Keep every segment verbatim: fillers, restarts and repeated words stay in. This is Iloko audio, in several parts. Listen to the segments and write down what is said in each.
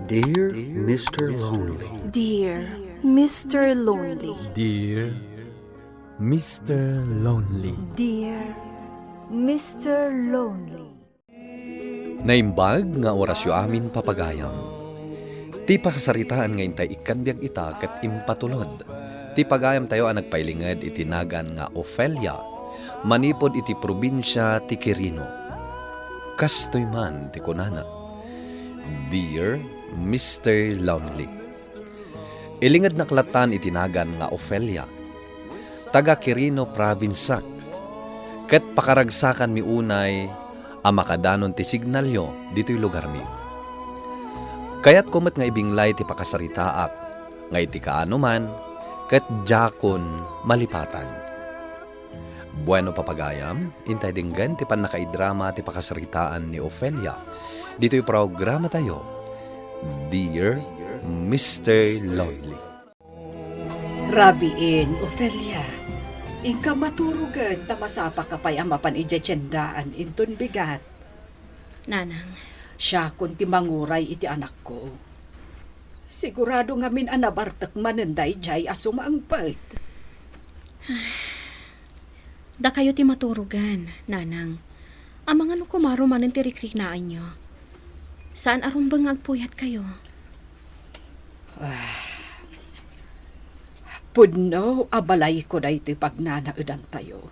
Dear Mister Lonely. Dear Mister Lonely. Dear Mister Lonely. Dear Mister Lonely. Naimbag nga orasyo amin, papagayam. Ti pakasaritaan nga intay ikkan biag ita ket impatulod. Ti pagayamtayo a nagpailinged iti nagan nga Ofelia, manipud iti probinsia ti Quirino. Kastoy man ti kunana, "Dear Mister Lonely." Ilingednak lattan iti nagan nga Ofelia. Taga Quirino Provinceak, ket pakaragsakanmi unay a makadanon ti signalyo ditoy lugarmi. Kayatko met nga ibinglay ti pakasaritaak, nga iti kaano man, ket diakon malipatan. Bueno, papagayam, intay denggen ti pannakaidrama ti pakasaritaan ni Ofelia ditoy programatayo, Dear Mister Lonely. Rabiin, Ofelia, inka maturogen ta masapaka pay a mapan idiay tiendaan inton bigat. Nanang. Siakon ti manguray iti anakko. Sigurado ngamin a nabartek manen daydiay a sumangpet. Dakayo ti maturogan, Nanang. Amangan no kumaro manen ti rikriknaanyo. Saan a rumbeng nga agpuyatkayo. Ah, pudno a balayko daytoy pagnanaedantayo.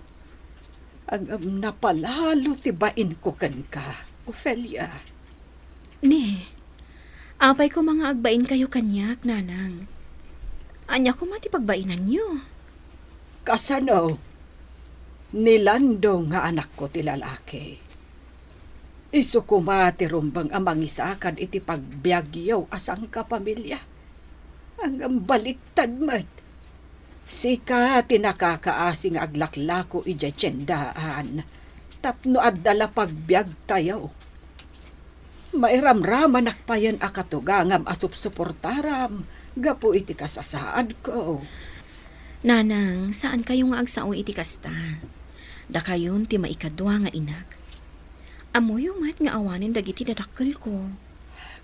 Ngem napalalo ti bainko kenka, Ofelia. Ni, apay koma nga agbainkayo kaniak, Nanang? Ania koma ti pagbainanyo? Kasano? Ni Lando nga anakko ti lalaki. Isu koma ti rumbeng a mangisakad iti pagbiagyo a sangkapamilya. Ngem baliktad met. Sika ti nakakaasi nga aglaklako idiay tiendaan tapno adda la pagbiagtayo. Mairamramanak payen a katugangam a supsuportaram gapu iti kasasaadko. Nanang, saankayo nga agsao iti kasta. Dakayon ti maikadua nga inak. Ammoyo met nga awanen dagiti dadakkelko.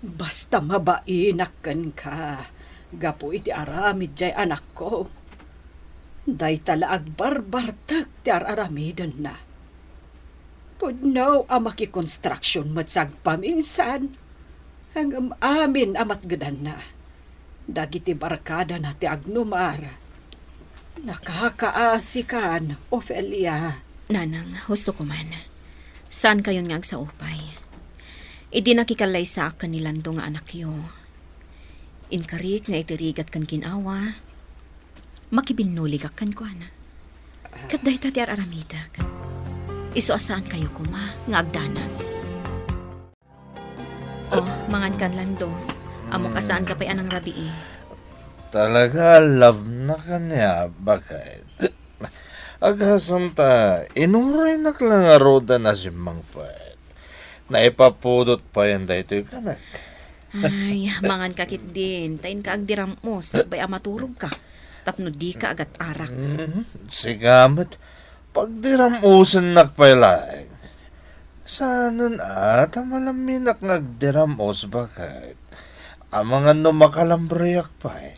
Basta mabainak kenka gapu iti aramid jay anakko. Dayta la agbarbartek ti ar-aramidenna. Pudno a makikonstruksion met sagpaminsan, ngem amin a matgedanna. Dagiti barkadana ti agnumar. Nakakaasikan, Ofelia. Nanang, husto ko man. Saankayon nga agsao pay. Idi nakikallaysaak ken ni Lando nga anakyo, inkarik nga iti rigat ken gin-awa, makibinnuligak kenkuana. Ket dayta ti ar-aramidek. Isu a saankayo koma nga agdanag. Oh, mangan kan, Lando. Ammok a saanka pay a nangrabii. Talaga, love na kaniak, baket. Agasam ta, inuraynak la ngaruden a simmangpet. Naipapudot payen daytoy kanak. Ay, mangan ka ketdin, ta inka agdiram-os, sakbay a maturogka, tapno dika agat-arak. Mm, sika met, pagdiram-osennak pay laeng. Saanen a ta malaminak nga agdiram-os, baket. Amangan no makalambriak pay.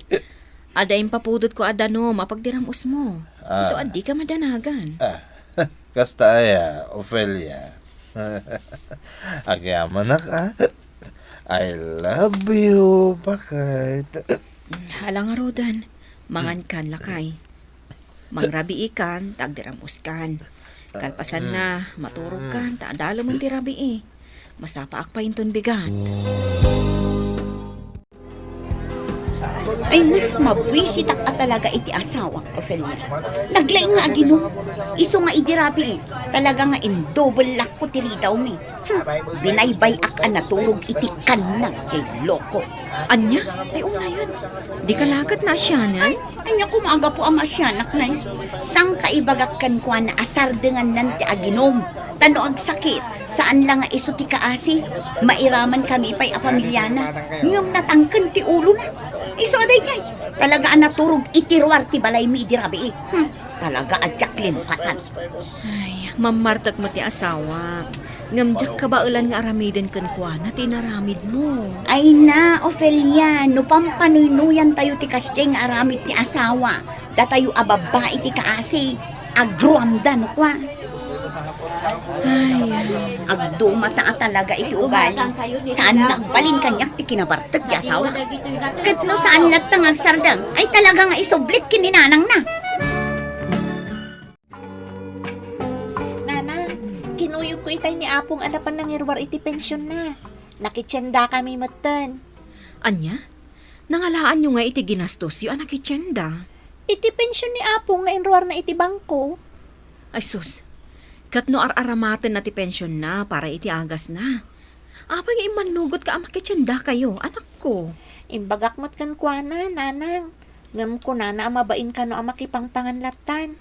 Adda impapudotko a danum a pagdiram-osmo. Ah. Isu a dika madanagan. Ah, kasta aya, Ofelia. Agyamanak, ah. I love you, baket. Ala ngaruden, mangan kan, lakay. Mangrabii kan, ta agdiram-os kan. Kalpasan na, maturog kan, ta adda laeng ti rabii. Masapaak pay inton bigat. Ay, na, mabuisitak a talaga iti asawak, Ofelia. Naglaing nga aginom. Isu nga idi rabii, talaga nga indubellakko ti ridawmi. Hmm, binaybay-ak a naturog iti kanna, jay loko. Ania? Ay, unayen. Dika la ket naasianan? Ay, ania koma a gapu a maasianak, nay? Sangkaibagak kenkuana a sardengannan ti aginom. Ta no agsakit, saan la nga isu ti kaasi. Mairamankami pay a pamiliana. Ngem natangken ti ulona. Isu a daydiay. Talaga a naturog iti ruar ti balaymi idi rabii. Hmm, talaga a diak limpatan. Ay, mammartek met ti asawak. Ngem diak kabaelan nga aramiden kenkuana ti inaramidmo. Ay na, Ofelia, no pampanuynuyantayo ti kasdiay nga aramid ti asawa, datayo a babbai ti kaasi, agruamda no kua. Ay, ay. Agdumata a talaga iti ugali. Saan nga agbalin kaniak ti kinabartek ti asawa. Ket no saan latta nga agsardeng, ay talaga nga isublit ken ni nanangna. Nanang, kinuyogko itay ni Apong a napan nangiruar iti pensionna. Nakitiendakami metten. Ania? Nangalaanyo nga iti ginastosyo a nakitienda? Iti pension ni Apong nga inruarna iti bangko. Ay sus, ket no ar-aramatenna ti pensionna para iti agasna, apay nga immannugotka a makitiendakayo, anakko? Imbagak met kenkuana, nanang. Ngem kunana a mabain kano a makipangpangan lattan.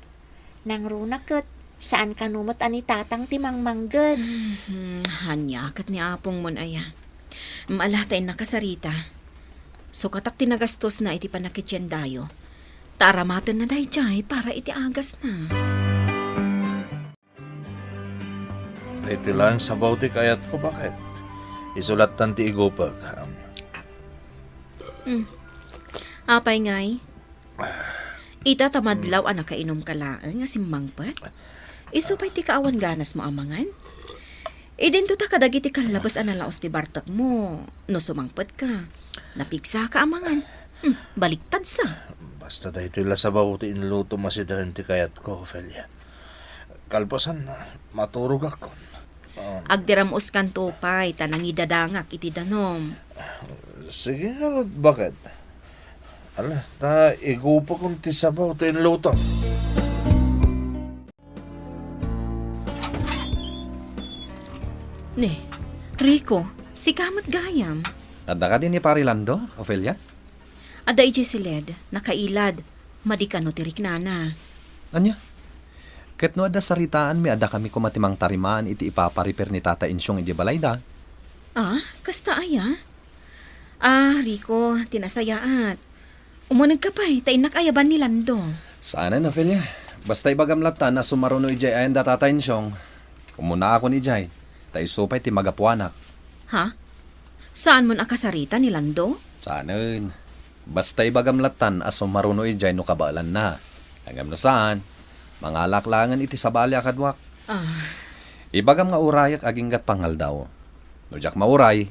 Nangruna ket, saan kano met a ni tatang ti mangmangged. Hmm, ania ket ni apongmon aya? Ala, ta innak a sarita. Sukatak ti nagastosna iti pannakitiendayo. Ta aramatenna daydiay para iti agasna. Daytoy laeng sabaw ti kayatko, baket. Isu lattan ti igupek. Hmm. Apay ngay? Ita ta madlaw a nakainumka laeng a simmangpet? Isu pay ti kaawan ganasmo a mangan? Idinto ta kadagiti kallabes a nalaos ti bartekmo, no sumangpetka, napigsaka a mangan. Hmm, baliktad sa. Basta daytoy la sabaw ti inlutom a sida iti kayatko, Ofelia. Kalpasanna, maturogakon. Ah. Agdiram-oskanto pay, ta nangidadangak iti danum. Sige ngarud, baket. Ala, ta igupakon ti sabaw ti inlutom. Ne, Rico, sika met gayam. Adda kadi ni Pari Lando, Ofelia? Adda idiay siled, nakailad, madi kano ti riknana. Ania? Ket no adda saritaanmi, adda kami koma ti mangtarimaan iti ipapariper ni Tata Insyong idiay balayda. Ah, kasta aya? Ah, Rico, ti nasayaat. Umunegka pay, ta innak ayaban ni Lando. Saanen, Ofelia. Basta ibagam latta, no sumaruno idiay ayan da Tata Insyong. Umunaakon idiay, ta isu pay ti magapuanak. Ha? Saanmon a kasarita ni Lando? Saanen. Basta ibagam lattan a sumaruno idiay no kabaelanna. Ngem no saan, mangalaak laengen iti sabali a kaduak. Ah. Ibagam nga urayak aginggat pangaldaw. No diak mauray,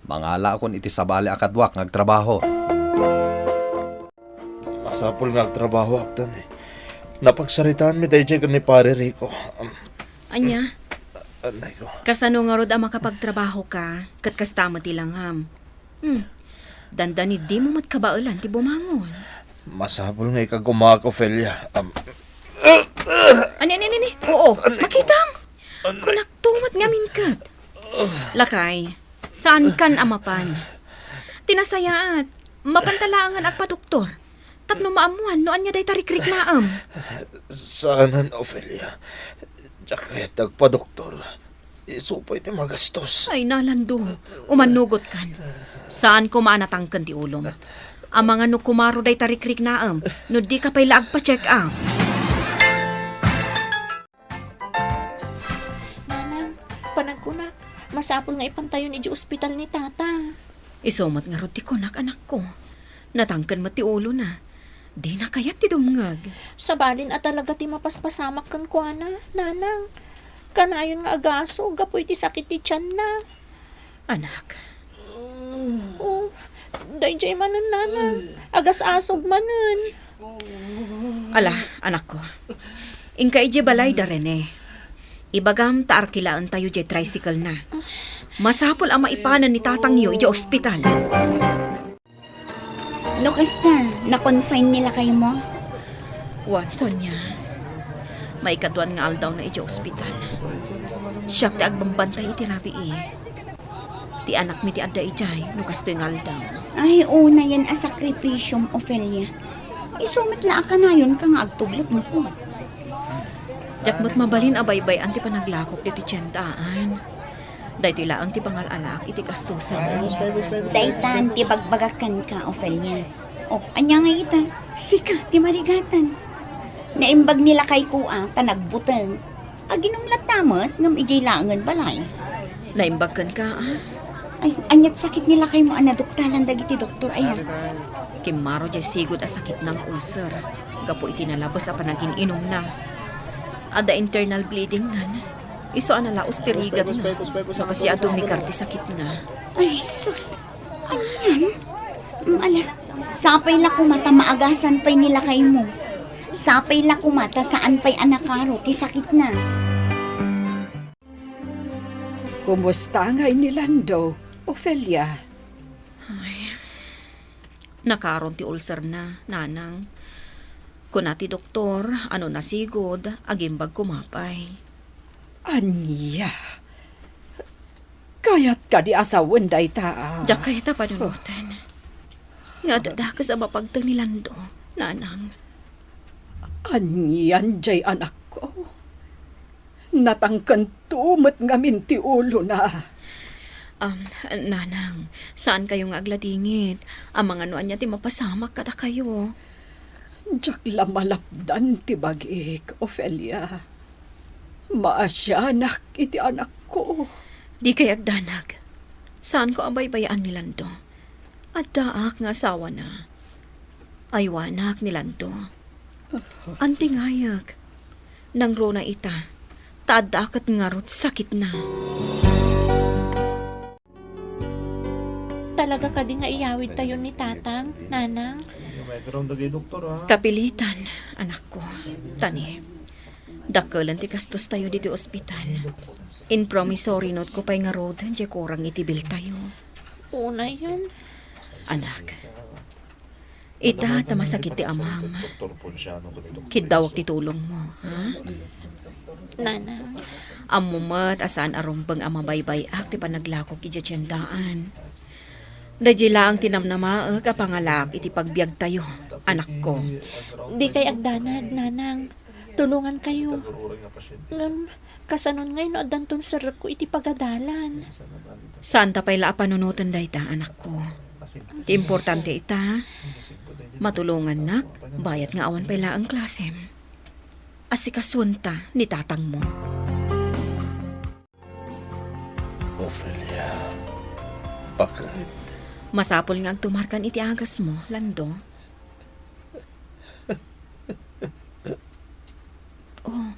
mangalaakon iti sabali a kaduak nga agtrabaho. Masapul nga agtrabahoak, ta ni napagsaritaanmi daydiay ken ni Pare Rico. Ania? Anay ko. Kasano ngarud a makapagtrabahoka, ket kasta met ti langam? Hmm. Dandani dimo met kabaelan ti bumangon. Masapul nga ikagumaak, Ofelia. Am, Ani, ani, ani, ani? Oo, makitam. Kunakto met ngamin ket. Lakay, saankan a mapan. Ti nasayaat, mapanta laengen agpadoktor. Tapno maammuan no ania dayta rikriknaem. Saanen, Ofelia. Diak kayat agpadoktor. Isu pay ti magastos. Ay, na, Lando, umannugotkan. Saan koma a natangken ti ulom. Amangan no kumaro dayta rikriknaem, no dika pay la agpa-check up. Nanang, panagkunak, masapul nga ipantayon idiay ospital ni Tata. Isu met ngarud ti kunak, anakko. Natangken met ti ulona. Dina kayat ti dumngeg. Sabalin a talaga ti mapaspasamak kenkuana, Nanang. Kanayon nga agasog gapu iti sakit ti tianna. Anak. Oh, daydiay manen, Nanang. Agas-asog manen. Ala, anakko. Inka idiay balay da Rene. Ibagam ta arkilaentayo diay tricycle na. Masapul a maipanen ni tatangyo idiay ospital. No kasta, na-confine ni lakaymo? Wen, Sonia. Maikaduan nga aldawna idiay ospital. Siak ti agbambantay iti rabii. Ti anakmi ti adda idiay no kastoy nga aldaw. Ay, unayen a sakripisiom, Ofelia. Isu met la a kanayonka nga agtublik no kua. Diak met mabalin a baybay-an ti panaglakok ditoy tiendaan. Daytoy laeng ti pangal-alaak iti gastosan. Daytan ti bagbagak kenka, Ofelia. O, ania ngay ita? Sika ti marigatan. Naimbag ni lakayko a ta nagbuteng. Aginum latta met ngem idiay laengen balay. Naimbag kenka, a? Ay, aniat sakit ni lakaymo a naduktalan dagiti doktor, aya? Kimmaro diay sigud a sakitna nga ulcer gapu iti nalabes a panagin-inumna. Adda internal bleedingnan. Isu a nalaos ti rigatna. Kuspay, kuspay, kuspay, kuspay, no kasta kuspay, dumikar ti sakitna. Ay, sus! Anian? Mm, ala, sapay la koma ta maagasan pay ni lakaymo. Sapay la koma ta saan pay a nakaro ti sakitna. Kumusta ngay ni Lando, Ofelia? Ay, nakaron ti ulcerna, nanang. Kuna ti doktor, a no nasigud, agimbag koma pay. Ania? Kayat kadi a sawen dayta a? Diak kayat a panunoten. Nga adda dakes a mapagteng ni Lando, nanang. Anian diay anakko? Natangkento met ngamin ti ulona. Um, nanang, saankayo nga agladingit. Amangan no ania ti mapasamak kadakayo. Diak la malapdan ti bagik, Ofelia. Maasianak iti anakko. Dikay agdanag. Saanko a baybay-an ni Lando. Addaak nga asawana. Aywanak ni Lando. Antingayek. Nangruna ita. Ta adda ket ngarud sakitna. Talaga kadi nga iyawidtayo ni Tatang, Nanang? Kapilitan, anakko. Tani, dakkelen ti gastostayo ditoy ospital. In promissory note ko pay ngarud, diay kurang iti biltayo. Unayen. Anak, ita ta masakit ti amam. Kiddawak ti tulongmo, ha? Nanang. Ammom met a saan a rumbeng a mabaybay-ak ti panaglakok idiay tiendaan. Daydiay laeng ti namnamaek a pangalaak iti pagbiagtayo, anakko. Dikay agdanag, Nanang. Tulongankayo. Ngem, kasanon ngay no addanton serrekko iti pagadalan? Saanta pay la a panunoten dayta, anakko. Ti importante ita, matulongannak, bayat nga awan pay laeng klasem. Asikasuenta ni tatangmo. Ofelia, paket. Masapul nga agtumarkan iti agasmo, Lando. Oh,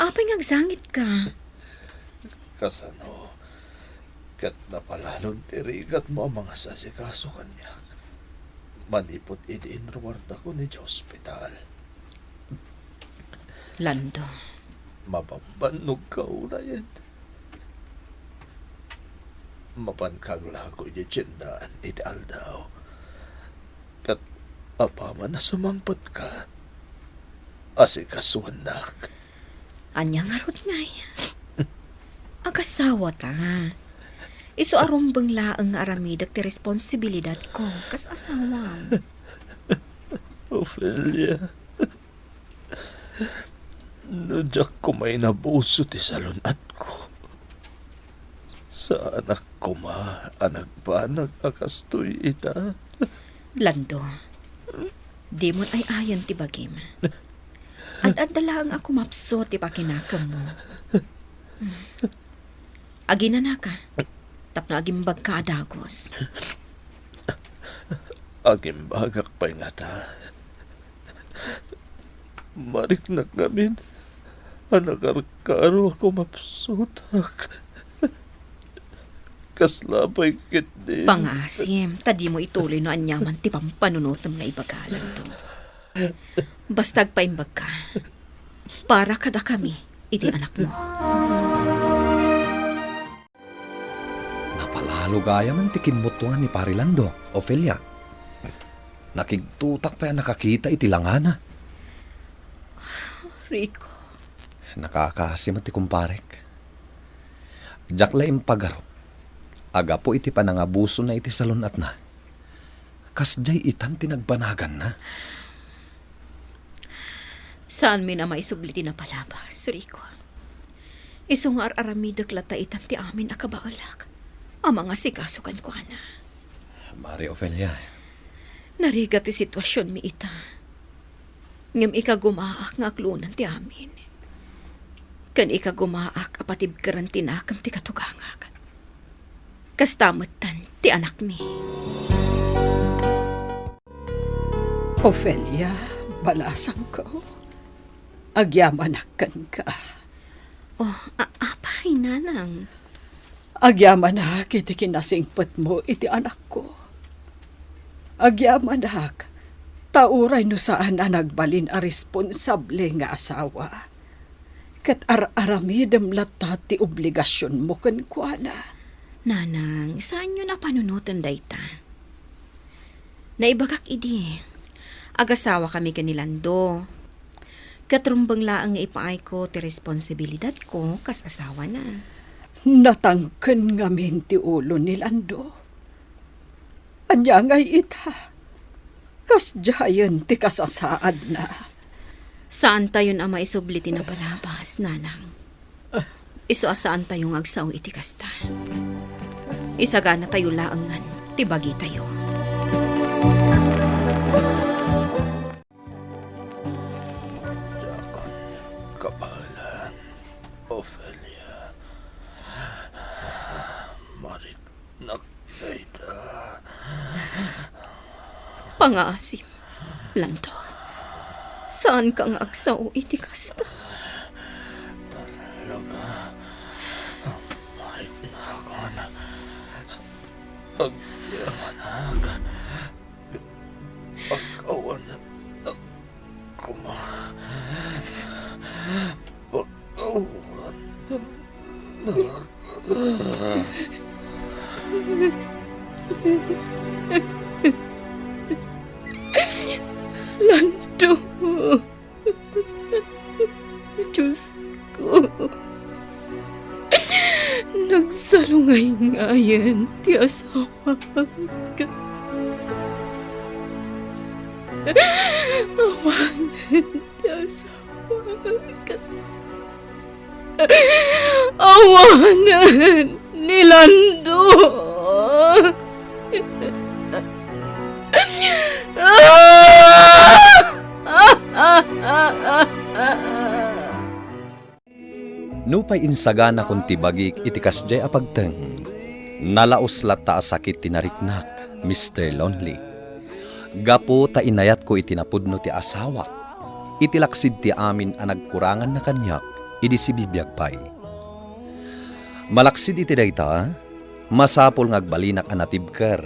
apay nga agsangitka? Kasano, ket napalalon ti rigatmo a mangasasikaso kaniak manipud idi inruardakon idiay ospital. Lando. Mabambannogka unayen. Mapanka aglako idiay tiendaan iti aldaw. Ket apaman a sumangpetka, asikasuennak. Ania ngarud ngay? Agasawa ta. Isu a rumbeng laeng nga aramidek ti responsibilidadko kas asawam. Ofelia, no diak koma inabuso ti salun-atko, saanak koma a nagbanag a kastoy ita. Lando, dimon ay-ayon ti bagim. Ad-adda laeng a kumapsut ti pakinakemmo. Aginanaka, tapno agimbagka a dagus. Agimbagak pay ngata. Mariknak ngamin a nakarkaro a kumapsutak. Kasla pay ketdi. Pangaasim, ta dimo ituloy no aniaman ti pampanunotem nga ibaga, Lando. Basta agpaimbagka, para kadakami iti anakmo. Napalalo gayam ti kimmutuan ni Pari Lando, Ofelia. Nakigtutak pay a nakakita iti langana. Rico. Nakakaasi met ti kumparek. Diak la impagarup a gapu iti panangabusona iti salun-atna, kasdiay itan ti nagbanaganna. Saanmin a maisubli ti napalabas, Rico. Isu nga ar-aramidek latta itan ti amin a kabaelak a mangasikaso kenkuana. Mari Ofelia. Narigat ti situasionmi ita. Ngem ikagumaak nga aklonan ti amin. ken ikagumaak a patibkeren ti nakem ti katugangak. Kasta metten ti anakmi. Ofelia, balasangko, agyamanak kenka. Oh, a-, apay, nanang? Agyamanak iti kinasingpetmo iti anakko. Agyamanak, ta uray no saan a nagbalin a responsable nga asawa, ket ar-aramidem latta ti obligasionmo kenkuana. Nanang, saanyo a panunoten dayta. Naibagak idi, agasawakami ken ni Lando. Ket rumbeng laeng nga ipaayko ti responsibilidadko kas asawana. Natangken ngamin ti ulo ni Lando. Ania ngay ita? Kasdiayen ti kasasaadna. Saantayon a maisubli ti napalabas, nanang. Isu a saantayo nga agsao iti kasta. Isaganatayo laengen ti bagitayo. Diakon kabaelan, Ofelia. Mariknak dayta. Pangaasim, Lando. Saanka nga agsao iti kasta. Talaga, mariknakon. Agyamanak. Pagawannakon. Pagawannakon. Lando. Diyos ko. Nagsalungayngayen ti asawak. Awanen ti asawak. Awanen ni Lando. Nupay insaganakon ti bagik iti kasdiay a pagteng, nalaus latta a sakit ti nariknak, Mister Lonely. Gapu ta inayatko iti napudno ti asawak, iti laksid ti amin a nagkuranganna kaniak idi sibibiag pay. Malaksid iti dayta, masapul nga agbalinak a natibker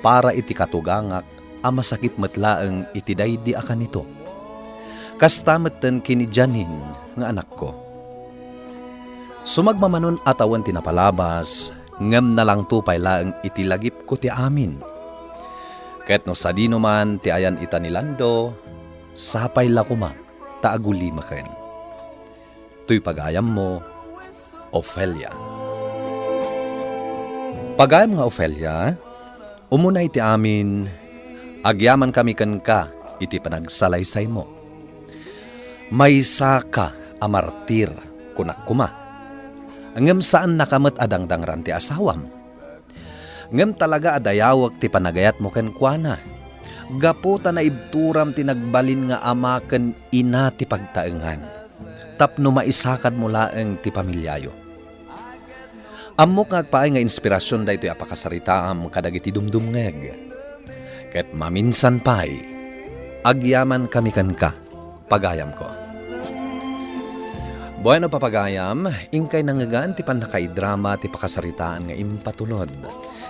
para iti katugangak a masakit met laeng iti daydi a kanito. Kasta metten ken ni Janine nga anakko. Sumagmamanon a tawen ti napalabas, ngem nalangto pay laeng iti lagipko ti amin. Ket no sadino man ti ayan ita ni Lando, sapay la koma ta agulimaken. Toy pagayammo, Ofelia. Pagayam nga Ofelia, umuna iti amin, agyamankami kenka iti panagsalaysaymo. Maysaka a martir, kunak koma. Ngem saannaka met a dangdangran ti asawam. Ngem talaga a dayawek ti panagayatmo kenkuana, gapu ta naibturam ti nagbalin nga ama ken ina ti pagtaengan, tapno maisakadmo laeng ti pamiliayo. Ammok nga agpaay nga inspirasion daytoy a pakasaritaam kadagiti dumdumngeg. Ket maminsan pay, agyamankami kenka, pagayamko. Bueno, papagayam, inkay nangngegan ti pannakaidrama ti pakasaritaan nga impatulod.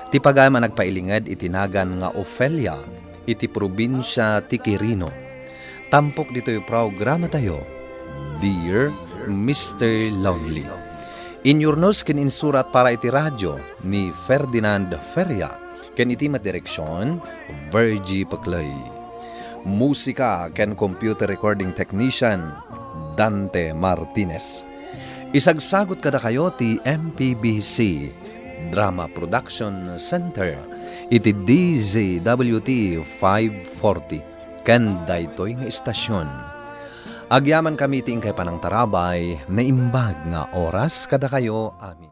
Ti pagayam a nagpailinged iti nagan nga Ofelia iti probinsia ti Quirino. Tampok ditoy programatayo, Dear Mister Lonely. Inyurnos ken insurat para iti radio ni Ferdinand Feria. Ken iti met direksion, Virgie Peclay. Musika ken computer recording technician, Dante Martinez. Isagsagut kadakayo ti M P B C Drama Production Center iti D Z W T five forty ken daytoy nga istasion. Agyamankami ti inkay panangtarabay, naimbag nga oras kadakayo amin.